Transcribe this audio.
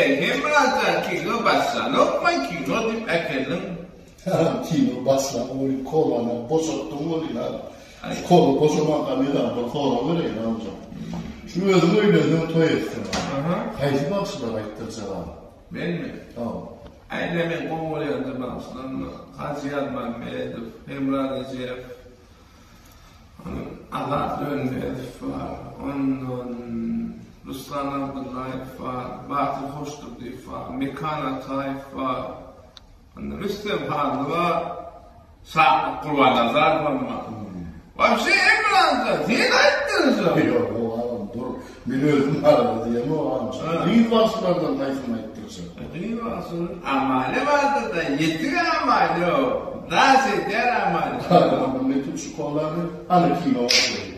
Eý, Hemrajan kino başlanokmy, kino diýip äkeldiň. Haram kino başlan welin kolany boşatdyň welin ha. Şu kola boşamanka men saňa bir sorag bereýin Ramjan. Şu özüň öýlenseň toý etseň. Haýsy bagşylary aýtdyrjagam? Menmi? Hawa. Aýna men gowy bolýanja bagşylarmy? Hajy Ýazmämmedow, Hemra Rejepow, Azat Dönmezow bar, ondan Ruslan Abdyllaýew bar, Batyr Hoşdurdyýew bar, Mekan Ataýew bar, ondan Rüstem Hally bar, Şatlyk Gurbannazarow bar. Wapşe Emranja, sen aýtdyň şo. Ýok, o agam dur. Men özüm barada diýemok agam. Gyz bagşylardan haýsyny aýtdyrjak? Gyz bagşynyň amaly bardyr-da, ýetik amaly ýok. Daş edýär amaly. Agam, men tutuş kolany, hany kino başlaýyn.